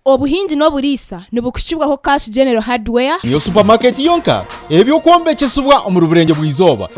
Obuhingi n'oburiisa nibukuhikibwaho Cash General Hardware. Niyo supamaketi yonka eby'okwombekyesibwa omuri Burengye bw'eizooba.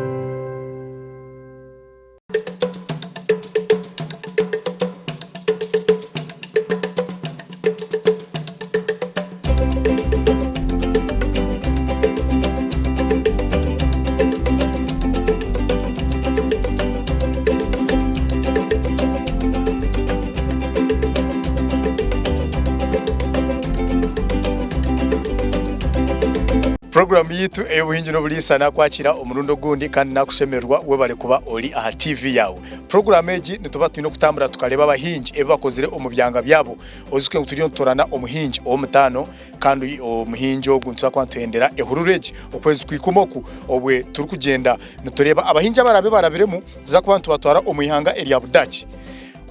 Puroguraamu yaitu ey'obuhingi n'oburiisa nakwakira omurundi ogundi kandi nakushemererwa webare kuba ori aha TV yaawe. Puroguraamu egi nituba twine okutambura tukareeba abahingi ebi bakozire omu byanga byabo. Oijuke ngu turiyo nitutoorana omuhingi ow'omutaano kandi omuhingi ogu nituza kuba nituhendera ehururu egi okwezi kwikumi oku obwe turikugyenda nitureeba abahingi abaraabe barabiremu nituza kuba nitubatwara omu ihanga erya Budaaki.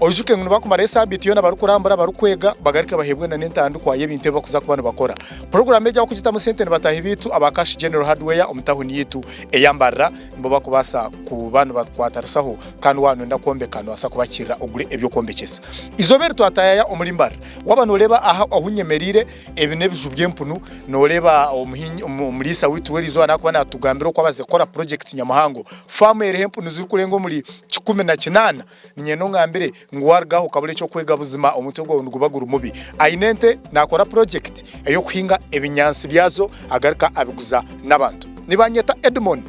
Oijuke ngu nibakumarayo esaabiiti yoona barikurambura, barikwega, bagaruke baheebwe n'entandikwa y'ebintu ebi barikuza kuba nibakora. Puroguraamu egi abarikugitamu sente ni bataahi baitu aba Cash General Hardware omu tauni yaitu eya Mbarara. Nibo barikubaasa kuba nibakwatarisaho kandi waaba nooyenda kwombeka noobaasa kubakirira ogure eby'okwombekyesa. Eizooba eri twataayaaya omuri Mbarara. Waaba nooreeba aha ahu nyemereire, ebi n'ebiju by'empunu, nooreeba omuriisa waitu w'eriizooba naakuba naatugambira oku abaziire kukora purojekiti nyamuhango. Faamu eriho empunu zirikurenga omuri 18. Niinyenda ongambire ngu waaruga aha okabura eky'okwega buzima omutwe gwawe niguba guri mubi. Aine ente naakora purojekiti ey'okuhinga ebinyaatsi byazo agaruka abiguza n'abantu. Nibanyeta Edmon,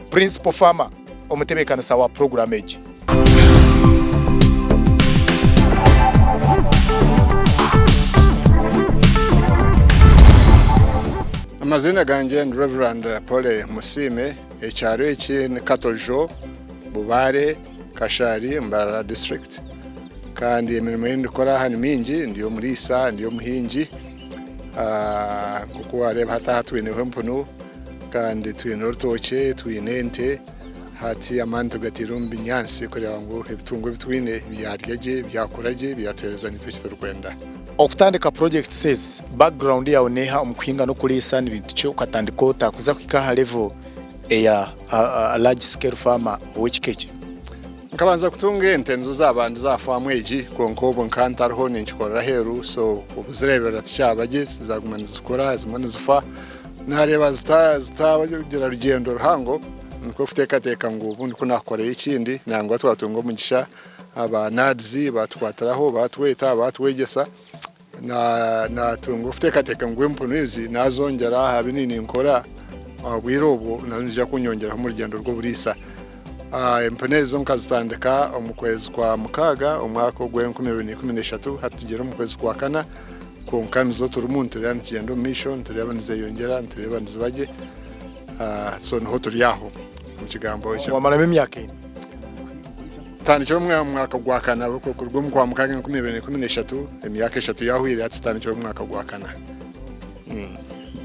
Principal Farmer, omutebeekanisa wa puroguraamu egi. Amaziina gangye ndi Rev. Paul Musiime, ekyaro eki ni Katojo, Bubaare. Kashari, Mbarara district kandi emirimo ei ndikukora aha ni mingi ndi omuriisa ndi omuhingi nk'oku waareeba hati aha twineho empunu kandi twine orutookye twine ente hati amaani tugataire omu binyaatsi kureeba ngu ebitungwa ebi twine byarya gye byakura gye byatuheereza naitwe eki turikwenda. Okutandika projects ezi, background yaawe neeha omu kuhinga n'okuriisa ni bintu ki okatandika ota kuza kuhika aha level eya large scale farmer ow'ekika eki? Nkabanza kutunga ente nizo zabandize aha faamu egi kwonka obu nkaba ntariho ninkikorera aheeru so okuzireeberera tikyaba gye zaguma nizikura ezimwe nizifa nareeba zitagira rugyendo ruhango nikwo kuteekateeka ngu obundi ku naakukorayo ekindi nangwa twatunga omugisha aba NAADS baatukwatiraho baatweta baatwegyesa. Naatunga okuteekateeka ngu empunu ezi naazongyera aha bi ninkora obwire obwo nazo niziija kunyongyeraho omu rugyendo rw'oburiisa. Empunu ezo nkazitandika omu kwezi kwa mukaaga omwaka ogw'enkumi ibiri na ikumi n'eshatu hati tugyire omu kwezi kwa kana kwonka nizo turimu nitureeba nikigyenda omu maisho nitureeba nizeyongyera nitureeba niziba gye so niho turi aho omu kigambo ekyo. Wamaramu emyaka ena? Tutandikire omu mwaka gwa kana kuruga omu kwa mukaaga 2013 emyaka eshatu yahwire hati tutandikire omu mwaka gwa kana.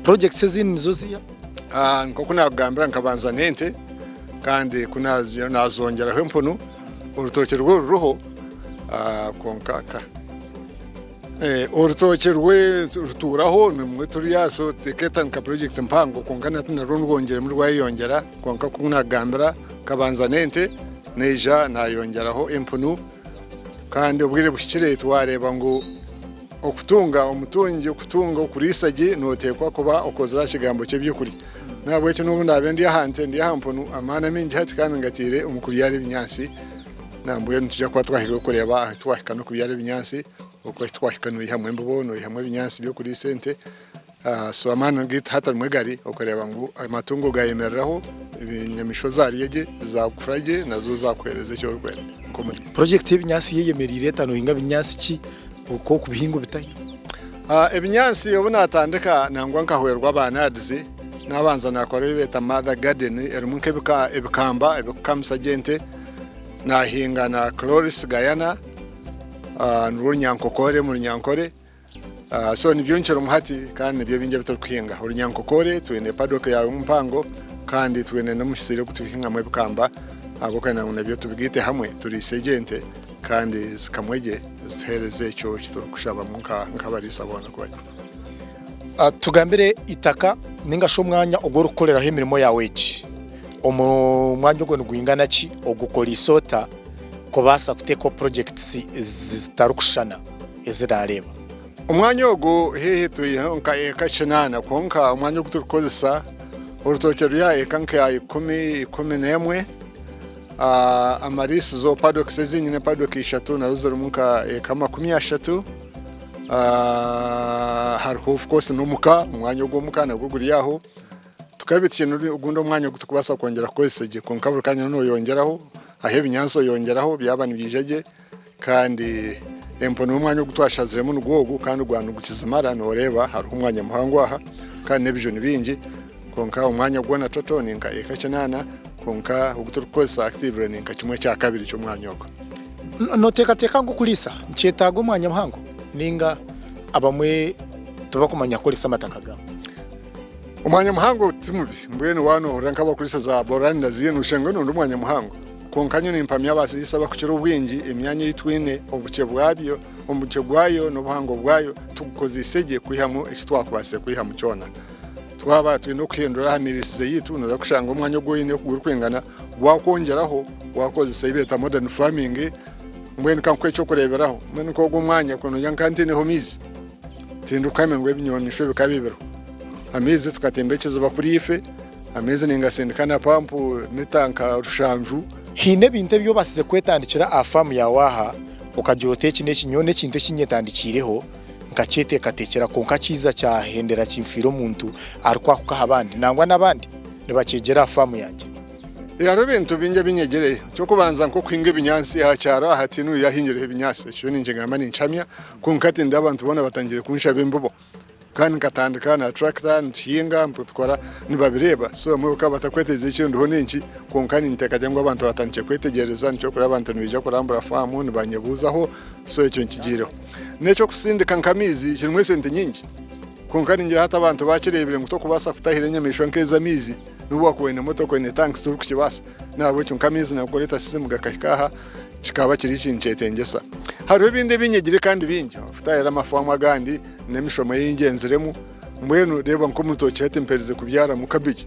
Projects ezindi nizo ziiha? Nk'oku naakugambira nkabanza n'ente kandi ku naazongyeraho empunu orutookye rwo ruriho kwonka ka orutookye rwe rutuuraho nimwo turya so tekeeta nka project mpango kwonka nahati narwo ndwongyiremu rwayeyongyera kwonka ku naakugambira nkabanza n'ente Naija naayongyeraho empunu kandi obwire buhikire twareeba ngu okutunga omutungi, okutunga okuriisa gye nooteekwa kuba okozire aha kigambo ky'eby'okurya. N'ahabw'ekyo n'obu ndaabe ndi aha nte, ndi aha mpunu, amaani amaingi hati kandi ngataire omu kubyara ebinyaatsi. Nambwenu nitwija kuba twahika kureeba ahu twahika n'okubyara ebinyaatsi, okwo ahu twahika noihamu embibo, noihamu ebinyaatsi by'okuriisa ente. So amaani gaitu hati nimwo gari okureeba ngu amatungo gayemereraho, enyamaishwa zarya gye, zakura gye nazo zakuheereza eki orikwenda nk'omuriisa. Purojekiti y'ebinyaatsi yo eyemereire eta? Nohinga binyaatsi ki? Oku okubihinga obitahe? Ebinyaatsi obu natandika nangwa nkahwerwa aba NAADS, nabanza nakora ebi beeta mother garden erimu nk'ebikamba ebikukamisa gye ente, nahinga na Chloris Gayana nirwo runyankokore omu runyankore. So nibyo nkirimu hati kandi nibyo bingi ebi turikuhinga. Orunyankokore twine paddock yaawe mpango kandi twine n'omusiri ogu turikuhingamu ebikamba ahabw'okwenda ngu nabyo tubigaite hamwe turiise gye ente kandi zikamwe gye zituheereze ekyo eki turikushabamu nk'abariisa boona kuba gye. Tugambire eitaka ninga shi omwanya ogu orikukoreraho emirimo yaawe egi, omwanya ogwo nigwingana ki? Ogukoreise ota kubaasa kuteekaho projects zitarikushushana? ezi naareeba. Omwanya ogu haihi twiheho nka eka kinaana kwonka omwanya ogu turikukozesa orutookye ruri aha eka nka ikumi, 11. Amariisizo paddocks ezi nyine paddock ishatu nazo zirimu nka eka 30. Hariho of course n'omuka omwanya ogw'omuka nagwo guri aho. Tukaba tihaine ogundi omwanya ogu turikubaasa kwongyera kukozesa gye kwonka buri kanya noyongyeraho ahu ebinyaatsi oyongyeraho byaba nibiija gye. Kandi empunu y'omwanya ogu twashaziremu nigwo ogu kandi gwaba nigukizimara nooreeba hariho omwanya muhango aha kandi n'ebiju ni bingi kwonka omwanya gwona total ni nka eka kinaana kwonka ogu turikukozesa actively ni nka kimwe kya kabiri ky'omwanya ogwo. Nooteekateeka ngu okuriisa nikyetaaga omwanya muhango nainga abamwe tibakumanya kukoresa amataka gaabo? Omwanya muhango ti mubi mbwenu waaba noohurira nk'abakuriisa za Borani na ziinu oshanga nooronda omwanya muhango. Kwonka nyowe nimpamya abariisa abakukira obwingi emyanya ei twine obukye bwabyo, obukye bwayo n'obuhango bwayo tugukozeise gye kwihamu eki twakubaasize kwihamu kyona. Twaba twine okuhindura aha miriisize yaitu nooza kushanga omwanya ogu oine oku gurikwingana gwakwongyeraho wakozesa ei beeta modern farming. Mbwenu ka nkuhe eky'okureeberaho, mbwenu nk'ogu omwanya ku noogira nka ntiineho maizi, tindikuhamya ngu ebinyamaishwa bikaba biriho. Amaizi tukatemba ekiziba kuriya ife. Amaizi ningasindika na pampu mita nka rushanju. Haine ebintu ebi obaasize kwetandikira aha faamu yaawe aha okagira oti eki n'eki nyowe n'ekintu eki nyetandikiireho nkakyeteekateekyera kwonka kiiza kyahendera kinfiire omuntu arikwahuka aha bandi nangwa n'abandi nibakyegyera aha faamu yangye. Hariho ebintu bingi ebi nyegire. Eky'okubanza nk'okuhinga ebinyaatsi aha kyaro aha tihaine oyahingireho ebinyaatsi ekyo ninkigamba ninkihamya kwonka hati nindeeba abantu boona batandikire kunshaba embibo. Kandi nkatandika na tractor nituhinga nitukora nibabireeba so bamwe bakaba batakwetegyereza eki ndiho nenki kwonka ninteekateeka ngu abantu batandikire kwetegyereza nikyo orikureeba abantu nibaija kurambura faamu nibanyebuuzaho so ekyo nkigiireho. N'ekyokusindika nk'amaizi kirimu esente nyingi kwonka ningira hati abantu bakireebire ngu tokubaasa kutahira enyamaishwa nk'ezi amaizi n'obu wakuba oine motoka oine tanks torikukibaasa nahabwekyo nk'amaizi nago kureeta system gakahika aha kikaba kiri ekintu kyetengyesa. Hariho ebindi ebi nyegire kandi bingi kutahira amafaamu agandi. N'emishomo ei ngyenziremu, mbwenu reeba nk'omu rutookye hati mperize kubyaramu kabegi.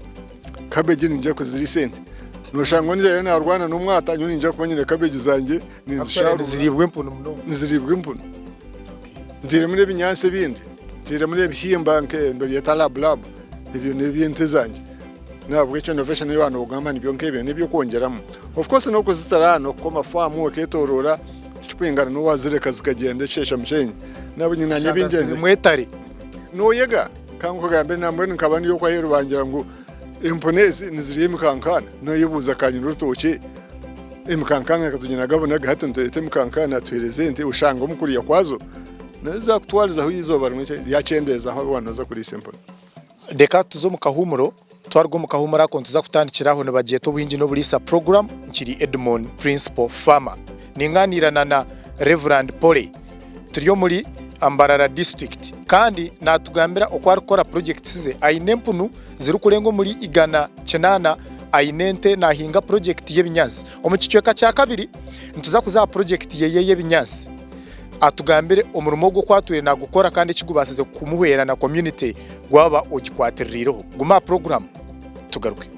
Kabegi niinyija kuziriisa ente. Nooshanga ondiijo ariyo naarwana n'omwata, nyowe niinyija kuba nyine kabegi zangye ninzisharuura. Niziriibwa empunu munonga. Niziriibwa empunu. Ntairemu n'ebinyaatsi ebindi, ntairemu n'ebihimba nibabyeta labulabu, ebyo n'eby'ente zangye. N'ahabw'ekyo innovation ei waaba noogamba nibyo nk'ebyo n'eby'okwongyeramu. Of course n'okuzitira n'okukoma faamu okeetooroora tikikwingana n'owaazireka zikagyenda ekisheesha musheenyi. Nabwo nyine naanye Oshanga ebingi zirimu etare. Nooyega ka nkugambire nambwenu nkaba ndi okwo aheeru bangira ngu empunu ezi nizirya emikankaana. Nooyebuuza ka nyine orutookye emikankaana nkatuginaga hati nitureeta emikankaana tuheereza ente oshanga omu kurya kwazo nazo zaakutwarizaho eizooba rimwe yaakyendeezaho waaba nooza kuriisa empunu. Reka tuze omu kahuumuro, twaruga omu kahuumuro ako nituza kutandikira aho nibagyeta Obuhingi n'Oburiisa Program, nkiri Edmond Principal Farmer. Ningaaniirana na Rev. Polly turi omuri Mbarara District kandi naatugambira oku arikukora projects ze. Aine empunu zirikurenga omuri 180, aine ente naahinga project y'ebinyaatsi. Omu kicweka kya kabiri nituza kuza aha project ye ey'ebinyaatsi. Atugambire omurimo ogu oku atwire nagukora kandi eki gubaasize kumuhwera na community gwaba ogikwatiririireho. Guma aha puroguramu tugaruke.